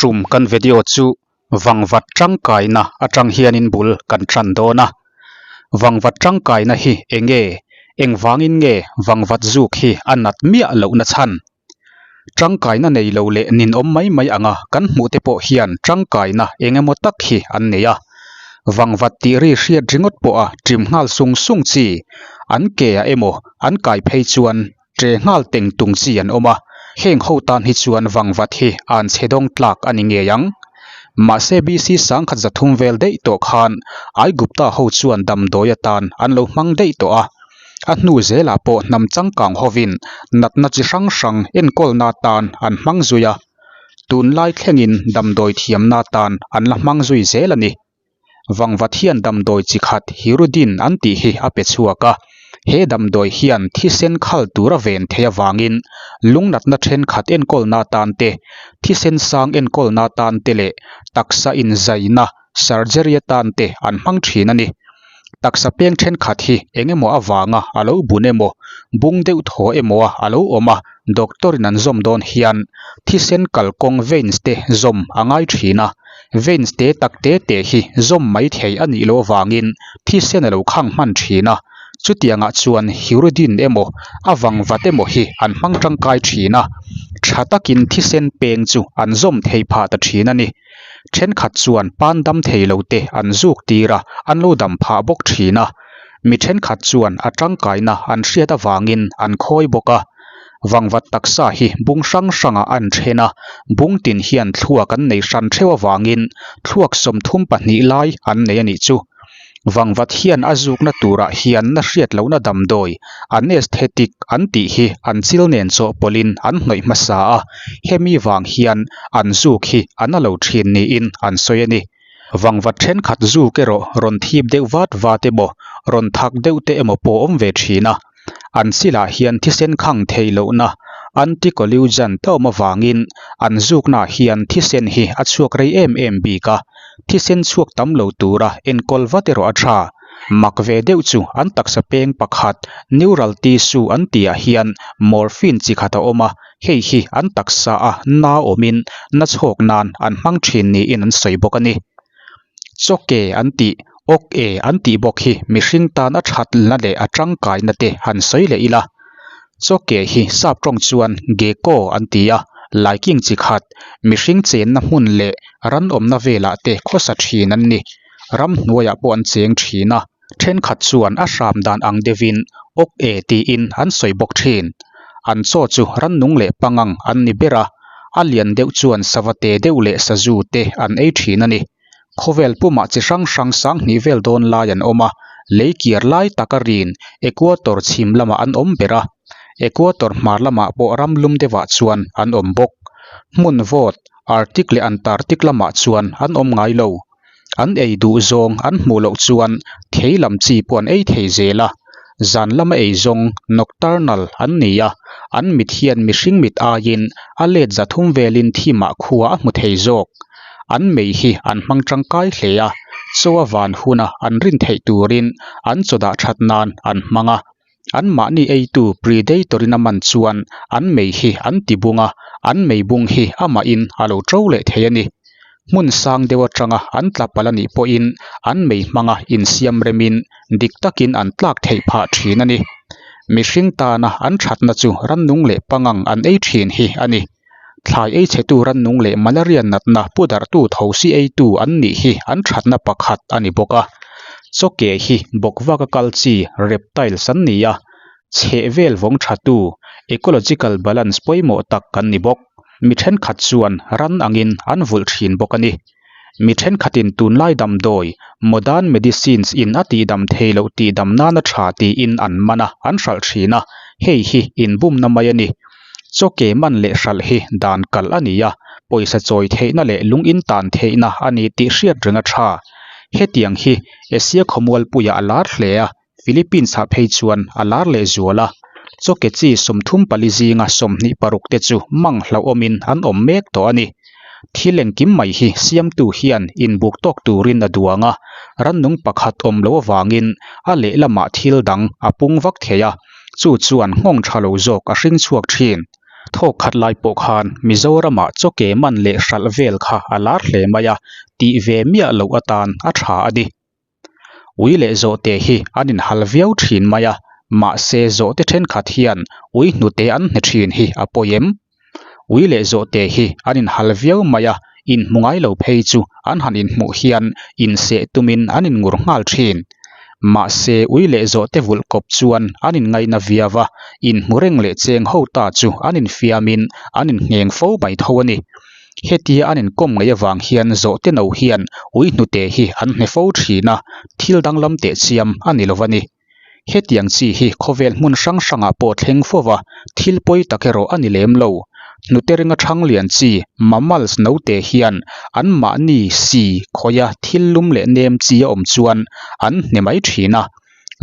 tum kan video chu Vangvat tangkaina atang hianin bul kan tan dawn a. Vangvat tangkaina hi enge? Engvangin nge Vangvat zuk hi a nat miah lohna chhan? Tangkaina nei lo leh ninawm mai mai anga kan hmuh te pawh hian tangkaina eng emaw tak hi an nei a. Vangvat tih ri hriat ringawt pawha ṭim nghal sung sung chi, an ke ah emaw an kai phei chuan ṭe nghal teng tung chi an awm a, heng ho tan hi chuan vangvat hi an chhe dawng tlak a ni ngei ang. Mahse BC 1300 vel daih tawh khan Aigupta ho chuan damdawi atan an lo hmang daih tawh a. A hnu zelah pawh hnam changkang hovin natna chi hrang hrang enkawlna atan an hmang zui a, tunlai thlengin damdawi thiamna atan an la hmang zui zel a ni. Vangvat hian damdawi chi khat Hirudin an tih hi a pe chhuak a, he damdawi hian thisen khal tur a ven theih avangin lungnatna thenkhat enkawlna atan te, thisen sang enkawlna atan te leh taksa inzaina surgery atan te an hmang thin a ni. Taksa peng thenkhat hi eng emaw avanga a lo bun emaw, bung deuh thaw emaw a a lo awm a, doctor in an zawm dawn hian thisen kalkawng veins te zawm a ngai thin a, veins te tak te te hi zawm mai thei a nih loh avangin thisen a lo khang hman thin a, chutiangah chuan hirudin emaw a vangvat emaw hi an hmang tangkai thin a, tha takin thisen peng chu an zawm thei phah ta thin a ni. Thenkhat chuan pan dam thei lo te an zuk tir a, an lo dam phah bawk thin a. Mi thenkhat chuan a tangkaina an hriat avangin an khawi bawk a. Vangvat taksa hi bung hrang hrangah an then a, bung tin hian thluak an nei hran theuh avangin thluak 32 lai an nei a nih chu. Vangvat hian a zukna turah hian na hriat lohna damdawi, anesthetic, an tih hi an chil nen chawhpawlhin an hnawih hmasa a, hemi vang hian an zuk hi a na lo thin niin an sawi a ni. Vangvat thenkhat zuk erawh rawn thip deuh vat vat emaw, rawn thak deuh te emaw pawh awm ve thin a. An chilah hian thisen khang theih lohna, anticoagulant, a awm avangin an zuknaah hian thisen hi a chhuak rei em em bik a, thisen chhuak tam lo tura enkawl vat erawh a tha. Mak ve deuh chu an taksa peng pakhat neural tissue an tihah hian morphine chi khat a awm a, hei hi an taksa a na awmin na chhawk nan an hmang thin niin an sawi bawk a ni. Chawke an tih, awk e an tih bawk hi mihring tan a thatna leh a tangkaina te han sawi leh ila. Chawke hi sap tawng chuan gecko an ti a, laiking chi khat, mihring chenna hmun leh ran awmna velah te khawsa thin an ni. Ramhnuaiah pawh an cheng thin a, thenkhat chuan a hram dan ang deuhin awk e tiin an sawi bawk thin. An chaw chu rannung leh pangang an ni ber a, a lian deuh chuan sava te deuh leh sazu te an ei thin a ni. Khawvel pumah chi hrang hrang 2000 vel dawn lai an awm a, lei kiar lai taka rin Equator chhim lamah an awm ber a, Equator hmar lamah pawh ram lum deuhah chuan an awm bawk. Hmun vawt, Arctic leh Antarctic lamah chuan an awm ngai lo. An ei duh zawng an hmuh loh chuan thei lam chi pawh an ei thei zel a, zan lama ei zawng nocturnal an ni a, an mit hian mihring mit aiin a let 300 velin thimah khua a hmu thei zawk. An mei hi an hmang tangkai hle a, chaw a van huna an rin theih turin an chaw dah that nan an hmang a. Anmahni eitu predator-in a man chuan an mei hi an ti bung a, an mei bung hi amahin a lo to leh thei a ni. Hmun sang deuh atanga an tla palh a nih pawhin an mei hmanga insiam remin dik takin an tlak theih phah thin a ni. Mihring tana an thatna chu rannung leh pangang an ei thin hi a ni. Thlai ei chhetu rannung leh malaria natna pu darhtu thosi eitu an nih hi an thatna pakhat a ni bawk a. Chawke hi bawkvaka kal chi reptiles an ni a, chhehvel vawng thatu ecological balance pawimawh tak an ni bawk. Mi thenkhat chuan ran angin an vulh thin bawk a ni. Mi thenkhatin tunlai damdawi, modern medicines, in a tihdam thei loh tihdam nana tha tiin an man a, an hralh thin a, hei hi inbumna mai a ni. Chawke man leh hralh hi dan kalh a ni a, pawisa chawi theihna leh lung in tan theihna a ni tih hriat reng a tha. Hetiang hi Asia khawmualpuiah a lar hle a, Philippines-ah phei chuan a lar leh zual a, chawke chi 34 zinga 26 te chu mang hlauhawmin an awm mek tawh a ni. Thil engkim mai hi siamtu hian inbuk tawk turin a duang a, rannung pakhat awm loh avangin a lehlamah thil dang a pung vak thei a, chu chuan nghawng tha lo zawk a hring chhuak thin. Thawk khat lai pawh khan Mizoramah chawke man leh hralh vel kha a lar hle mai a, tih ve miah loh atan a tha a ni. Ui leh zawhte hi an inhal viau thin mai a, mahse zawhte thenkhat hian ui hnute an hne thin hi a pawi em? Ui leh zawhte hi an inhal viau mai a, inhmu ngai lo phei chu an han inhmuh hian inseh tumin an inngur nghal thin. Mahse ui leh zawhte vulh kawp chuan an inngaina viau a, inhmu reng leh cheng ho ta chu an infiamin an inngheng fo mai tho a ni. Hetia an inkawm ngei avang hian zawhte no hian ui hnute hi an hne fo thin a, thil danglam tehchiam a ni lo va ni. Hetiang chi hi khawvel hmun hrang hrangah pawh thleng fo va, thil pawi tak erawh a ni lem lo. Hnute ringa thang lian chi, mammals note hian anmahni si khawia thil lum leh nem chi a awm chuan an hne mai thin a.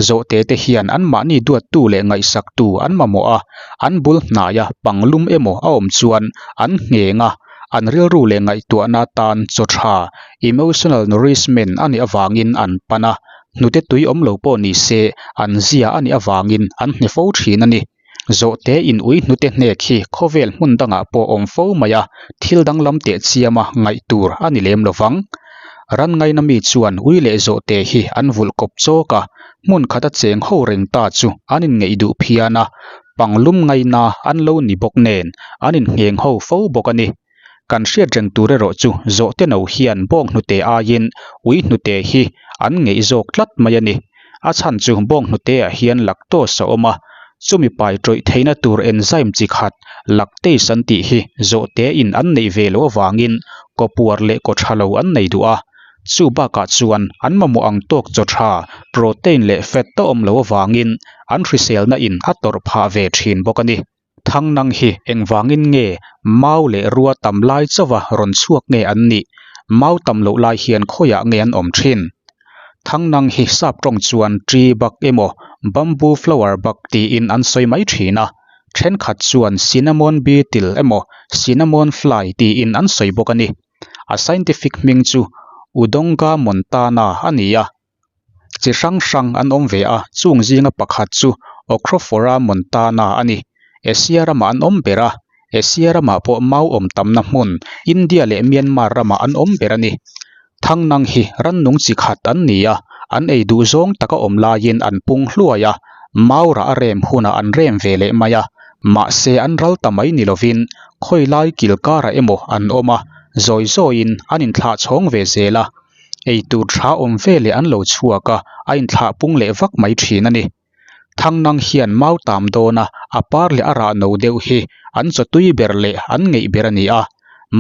Zawhte te hian anmahni duattu leh ngaihsaktu an mamawh a, an bul hnaia pang lum emaw a awm chuan an ngheng a, an rilru leh ngaihtuahna tan chaw tha, emotional nourishment, a nih avangin an pan a, hnute tui awm lo pawh ni se an zia a nih avangin an hne fo thin a ni. Zawhte in ui hnute hnek hi khawvel hmun dangah pawh awm fo mai a, thil danglam teh chiama ngaih tur a ni lem lo vang. Ran ngaina mi chuan ui leh zawhte hi an vulh kawp chawk a, hmun khata cheng ho reng ta chu an inngeih duh phian a, panglum ngaina an lo ni bawk nen an inngheng ho fo bawk a ni. Kan hriat reng tur erawh chu zawhte no hian bawng hnute aiin ui hnute hi an ngeih zawk tlat mai a ni. A chhan chu bawng hnuteah hian lactose a awm a, chumi pai tawih theihna tur enzyme chi khat lactase an tih hi zawhte in an neih ve loh avangin kaw puar leh kaw tha lo an nei duh a. Chu bakah chuan an mamawh ang tawk chaw tha, protein leh fat a awm loh avangin an hriselna in a tawrh phah ve thin bawk a ni. Thangnang hi engvangin nge mau leh rua tam lai chauha rawn chhuak nge an nih? Mau tam loh lai hian khawiah nge an awm thin? Thangnang hi sap tawng chuan tree bug emaw bamboo flower bug tiin an sawi mai thin a, thenkhat chuan cinnamon beetle emaw cinnamon fly tiin an sawi bawk a ni. A scientific hming chu Udonga montana a ni a. Chi hrang hrang an awm ve a, chung zinga pakhat chu Ochrophora montana a ni. Asia ramah an awm ber a, Asia ramah pawh mau awm tamna hmun India leh Myanmar ramah an awm ber a ni. Thangnang hi rannung chi khat an ni a, an ei duh zawng taka awm laiin an pung hluai a, mau rah a rem hunah an rem ve leh mai a, mahse an ral ta mai ni lovin khawi lai kil karah emaw an awm a, zawi zawiin an inthlah chhawng ve zel a. Eitur tha awm ve leh an lo chhuak a, a inthlah pung leh vak mai thin a ni. Thangnang hian mau tam dawn a, a par leh a rah no deuh hi an chaw tui ber leh an ngeih ber a ni a.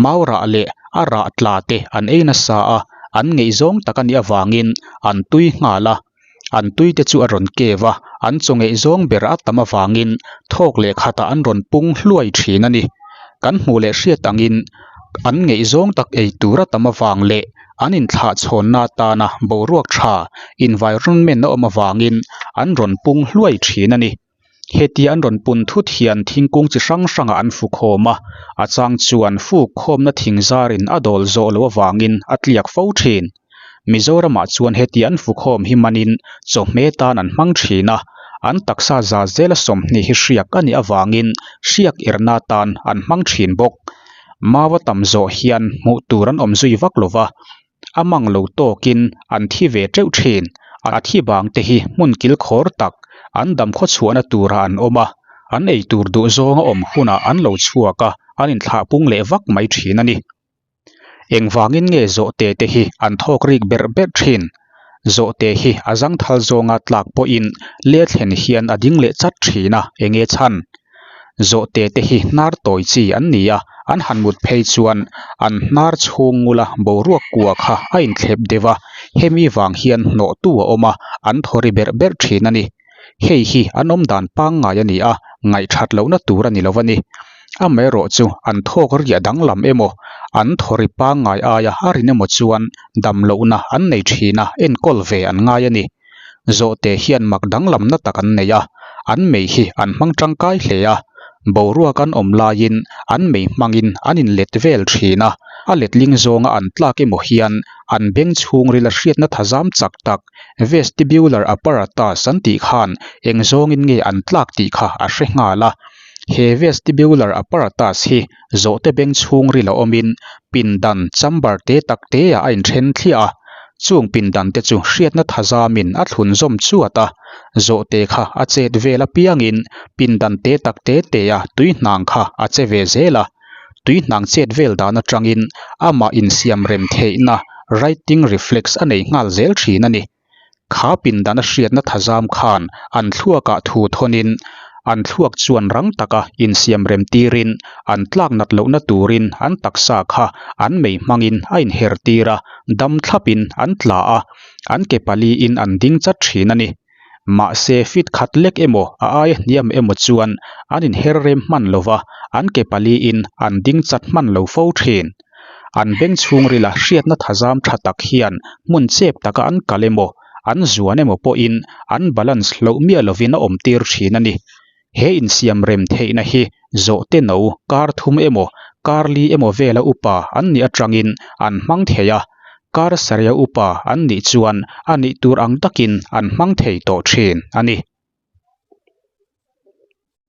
Mau rah leh a rah tla te an ei nasa a, an ngeih zawng tak a nih avangin an tui nghal a. An tui te chu a rawn kev a, an chaw ngeih zawng ber a tam avangin thawk leh khatah an rawn pung hluai thin a ni. Kan hmuh leh hriat angin an ngeih zawng tak ei tur a tam avang leh an inthlah chhawnna atana boruak tha environment a awm avangin an rawn pung hluai thin a ni. Hetia an rawn pun thut hian thingkung chi hrang hrangah an fu khawm a, a chang chuan fuk khawmna thing zarin a dawl zawh loh avangin a tliak fo thin. Mizoramah chuan hetia an fu khawm hi manin chawhmeh tan an hmang thin a, an taksa za zela 20 hi hriak a nih avangin hriak erna tan an hmang thin bawk. Mau a tam zawh hian hmuh tur an awm zui vak lo va, A mang lo tawkin an thi ve teuh thin. A thi bang te hi hmun kil khawr tak, an dam khaw chhuahna turah an awm a, an ei tur duh zawnga awm hunah an lo chhuak a, an inthlah pung leh vak mai thin a ni. Engvangin nge zawhte te hi an thawk rik berh berh thin? Zawhte hi a zangthal zawnga tlak pawhin le thlen hian a ding leh chat thin a, enge chhan? Zawhte te hi hnar tawi chi an ni a, an han mut phei chuan an hnar chhung ngula boruak kua kha a inthlep deuh a, hemi vang hian hnawhtu a awm a, an thaw ri berh berh thin a ni. Hei hi an awm dan pangngai a ni a, ngaihthat lohna tur a ni lo a ni. Amaherawh chu an thawk riah danglam emaw, an thaw ri pangngai aia a rin emaw chuan dam lohna an nei thin a, enkawl ve an ngai a ni. Zawhte hian mak danglamna tak an nei a, an mei hi an hmang tangkai hle a, boruak an awm laiin an mei hmangin an inlet vel thin a, a letling zawnga an tlak emaw hian an beng chhungril a hriatna thazam chak tak vestibular apparatus an tih khan eng zawngin nge an tlak tih kha a hre nghal a. He vestibular apparatus hi zawhte beng chhungril a awmin pindan chamber te tak te ah a inthen thliah a, chung pindan te chu hriatna thazamin a thlun zawm chuat a, zawhte kha a chet vel apiangin pindan te tak te te a tui hnang kha a che ve zel a, tui hnang chet vel dan atangin amah insiam rem theihna righting reflex a nei nghal zel thin a ni. Kha pindan a hriatna thazam khan an thluakah thu thawnin an thluak chuan rang taka insiam rem tirin an tlak nat lohna turin an taksa kha an mei hmangin a inher tir a, dam thlapin an tla a, an ke paliin an ding chat thin a ni. Mahse fit khat lek emaw a aia hniam emaw chuan an inher rem hman lova, an ke paliin an ding chat hman lo fo thin. An beng chhungrila hriatna thazam tha tak hian hmun chep taka an kal emaw, an zuan emaw pawhin an balance hloh miah lovin a awm tir thin a ni. He insiam rem theihna hi zawhte no kar thum emaw, kar li emaw vela upa an nih atangin an hmang thei a, kar sarih upa an nih chuan a nih tur ang takin an hmang thei tawh thin a ni.